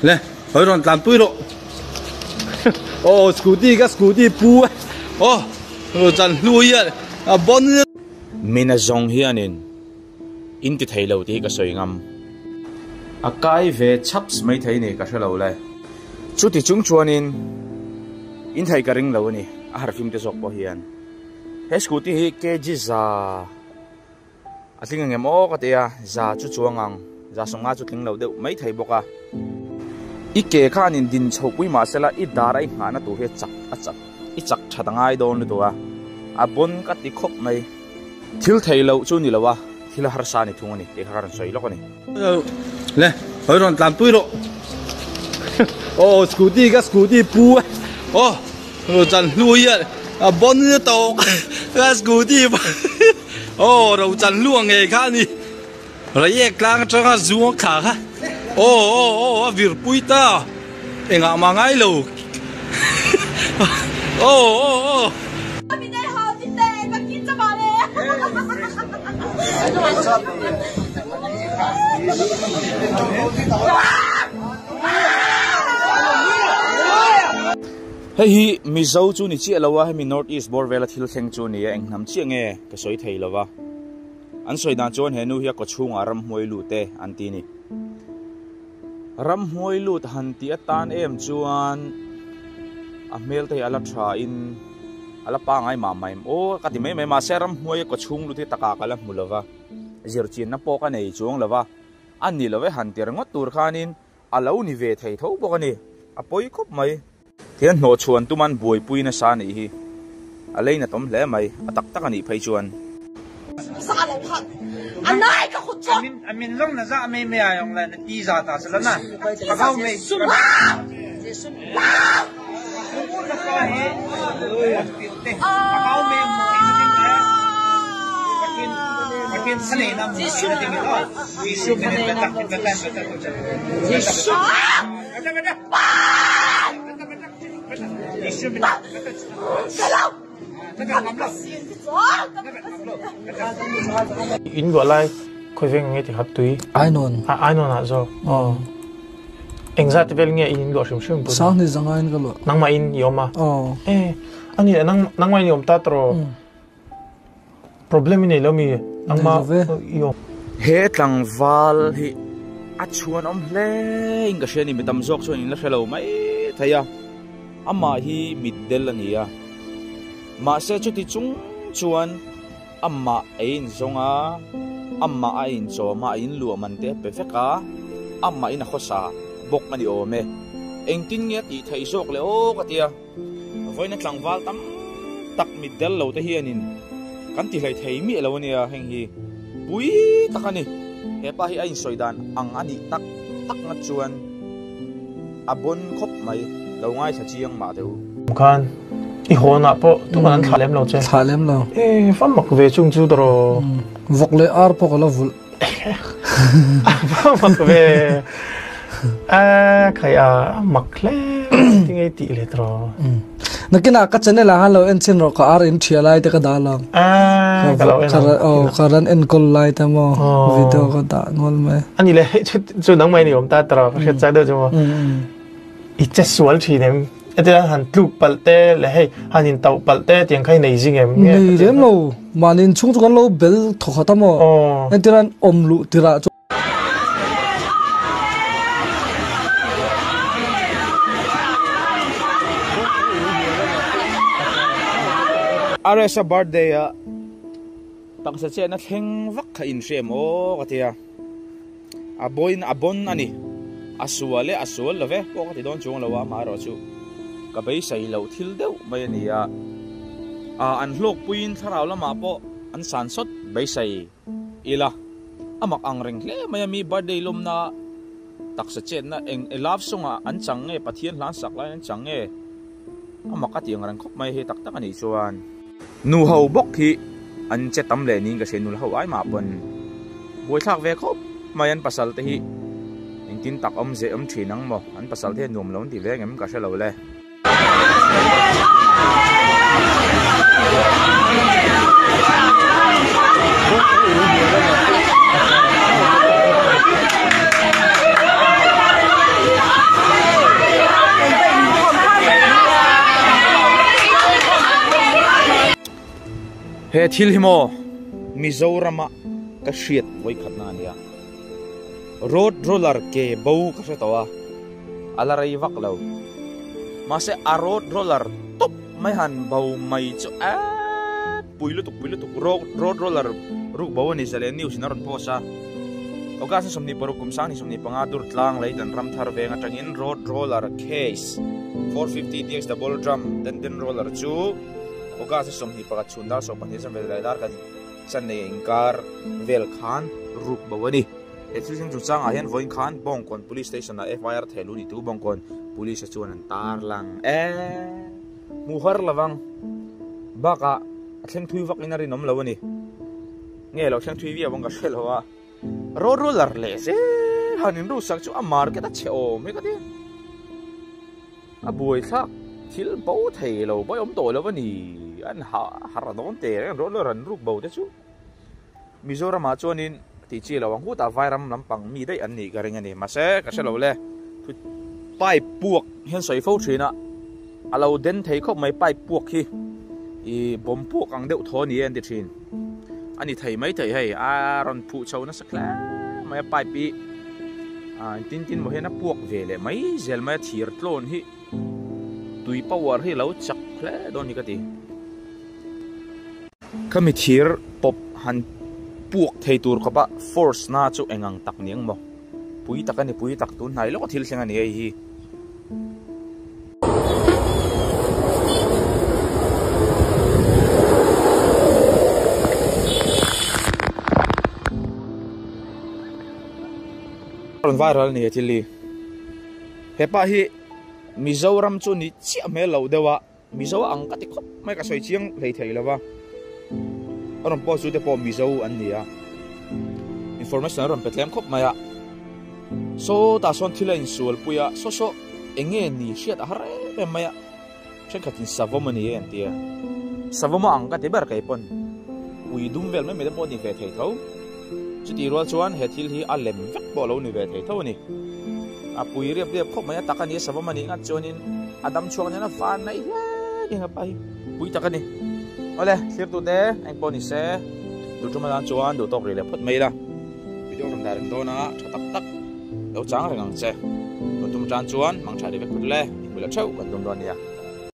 Le hawi rawn tlan pui rawh aw scooty ka scooty pu e aw chan hlu hian a bon Mina zawng hianin in ti thei lo tih hi ka sawi ngam. A kai ve chhaps mai thei ni ka hre lo le. Chuti chung chuanin in thei ka ring lo a ni a harfim te zawk pawh hian. He scooty hi kg za. A tling ang em aw ka ti a, za chu chuang ang, za sawmnga chu tling lo deuh mai thei bawk a. I ke khan in din chho pui mah sela i dar a i nghahna tur hi a chak a chak, i chak that a ngai dawn lutuk a, a bawn ka ti khawp mai. Thil thei loh chu ni lo a, thil harsa a ni thung a ni tih kha ka rawn sawi lawk a ni. Le, hawi rawn tlan pui rawh. Aw scooty ka scooty pu e. Aw chan hlu hian a bawn tawk ka scooty. Aw ro chan hlu ang ngei kha a ni. Reiek tlang atanga zuang thla kha. Aw aw aw a vir pui ta. Engah mah ngai lo. Aw aw aw. Hei hi Mizo chu ni chiah lo a, hemi North East bawr vela thil thleng chu a ni a, eng hnam chiah nge ka sawi thei lo va. An sawi dan chuan he nu hi a kawchhungah ramhmuai lut e an ti a ni. Ramhmuai lut han tih atan em chuan a hmel te hi a la tha in a la pangai mah mah em aw ka ti mai mai mahse ramhmuai a kawchhung lut hi takah ka la hmu lo va, zirchianna pawh ka nei chuang lo va, a ni lo e han ti ringawt tur khanin a lo ni ve thei tho bawk a ni, a pawi khawp mai. Thian hnawh chhuan tuman buaipui nasa a nih hi. A lei natawm hle mai, a tak tak a nih phei chuan. In luah lai khawi veng nge ti kha tui Ainawn Ainawn ah zawk aw engzat te vel nge in in luah hrim hrim pawh Sanghni zanga in ka luah nangmah in i awm a aw e ani nang nangmah in i awm ta tawh Problem i nei lo mi? Nangmah i awm. He tlangval hi a chhuan awm hle in ka hria a ni, mi tam zawk chuan in la hre lo mai thei a, amah hi mitdel a ni a, mahse chuti chung chuan amah a inzawng a, amah a inchawm a, a inluah man te a pe vek a, amah in a khawsa bawk a ni awm e, engtin nge a tih theih zawk le aw ka ti a. Vawiina tlangval tam tak mit del lo te hianin kan ti hlei thei miah lo ania heng hi pui tak a ni. Hepa hi a insawi dan ang a nih tak tak ngat chuan a bawn khawp mai lo ngaithla chiang mah teh u. Khan i hawn ah pawh tuman an thlah lem lo che. Thlah lem lo. E va mak ve chung chu tawh. Vawk leh ar pawh ka la vulh. Va mak ve. A khai a mak hle tinge tih le tro. Nakina ka channel ah han lo en chin ro ka ar in thia lai te ka dah lang. A ka lo en. Oh ka ran en kol lai te mo video ka dah ngol mai. Ani le chu chu nang mai ni om ta tro ka hriat chak deuh chu mo. I che sual thin em? Ete han tluk palh te le hei han in tauh palh te tiang kha i nei zing em? Nei lem lo. Mahni inchhung chu kan lo bel thawkhat a maw? Entir an awm luh tirah chu. RS-a birthday ah taksa chetna thleng vak kha inhre em aw ka ti a. A bawiin a bawn a ni. A sual e, a sual lo ve pawh ka ti dawn chuang lo a, amaherawhchu ka beisei loh thil deuh mai a ni a. Ah, an hlawkpuiin thlarau lamah pawh an san sawt beisei ila. A mak ang reng hle mai a, mi birthday lawmna taksa chetna eng e love song ah an chang nge, Pathian hlan sak laiin an chang nge, a mak a ti ang reng khawp mai hei tak tak a nih chuan. Nu ho bawk hi an che tam leh niin ka hria, nula ho ai mah pawn buaithlak ve khawp mai an pasal te hi engtin tak awm zeh awm thin ang maw, an pasal te hian nuam lo an ti ve ang em ka hre lo le. He thil hi maw Mizorama ka hriat vawikhatna a nia. Road roller ke bo ka hre tawh a, a la rei vak lo. Mahse a road roller tawp mai han bo mai chu eepp pui lutuk pui lutuk road roller ruk bo a ni zalen news in a rawn post a. August ni 26 kum sang ni 25 dur tlang lei dan ram thar veng atangin road roller case 450 DX double drum den den roller chu August ni 21 chhun dar 12 zan vel lai dar kan chan nei a inkar vel khan ruk bo a ni. He thil thleng chungchangah hian vawiin khan Bawngkawn Police Station ah FIR thehluh ni tu Bawngkawn Police chuan an tarlang e. Hmuh har lovang bakah a thleng thui vak in a rinawm lo a ni. Nge lo thleng thui viau ang ka hre lo a. Road roller leh zel han in rusak chu a market a chhe awm hi ka ti. A buai thlak thil bo thei lo pawh awm tawh lo a ni. An har a dawn teh reng road roller an ruk bo te chu. Mizoram ah chuanin tih chi lo ang hutah vairam lampang mi daih an nih ka ring a ni. Mahse ka hre lo le. Pipe puak hian sawi fo thin a. A lo den thei khawp mai pipe puak hi ih bawm puak ang deuh thaw a ni e an ti thin. A ni thei mai thei hei a rawn phuh chho nasa hle mai a pipe hi ah tin tin maw hian a puak ve leh mai zel mai a thir tlawn hi tui power hi a lo chak hle dawn ni ka ti. Khami thir pawp han puak thei tur khawpa force na chu eng ang tak ni ang maw? Pui tak a ni pui tak tun hnai lawk a thil thleng a ni hei hi. Rawn viral a ni he thil hi. Hepa hi Mizoram chu ni chiah hmel lo deuh a. Mizo ang ka ti khawp mai ka sawi chiang hlei thei lo va, a rawn post tu te pawh Mizo an ni a, information a rawn pe tlem khawp mai a, saw tah sawn thil a insual pui a, saw saw eng nge ni hriat a har em em mai a, thenkhat in savawm a ni e an ti a, savawm a ang ka ti ber kei pawn ui dum vel mai mai te pawh a ni ve thei tho, chutih rual chuan he thil hi a lem vek pawh a lo ni ve thei tho a ni. A pui riap riap khawp mai a tak a ni a savawm a nih ngat chuanin a dam chhuak nen a van naih hle ding a pa hi pui tak a ni. Awle thlir tute eng pawh ni se duh tum atan chuan duh tawk rih leh phawt mai ila video rawn dah reng dawn a tha tak tak lo chang reng ang che tun tum tan chuan mang tha rih vek phawt le inbulah theuh kan tum dawn a nia.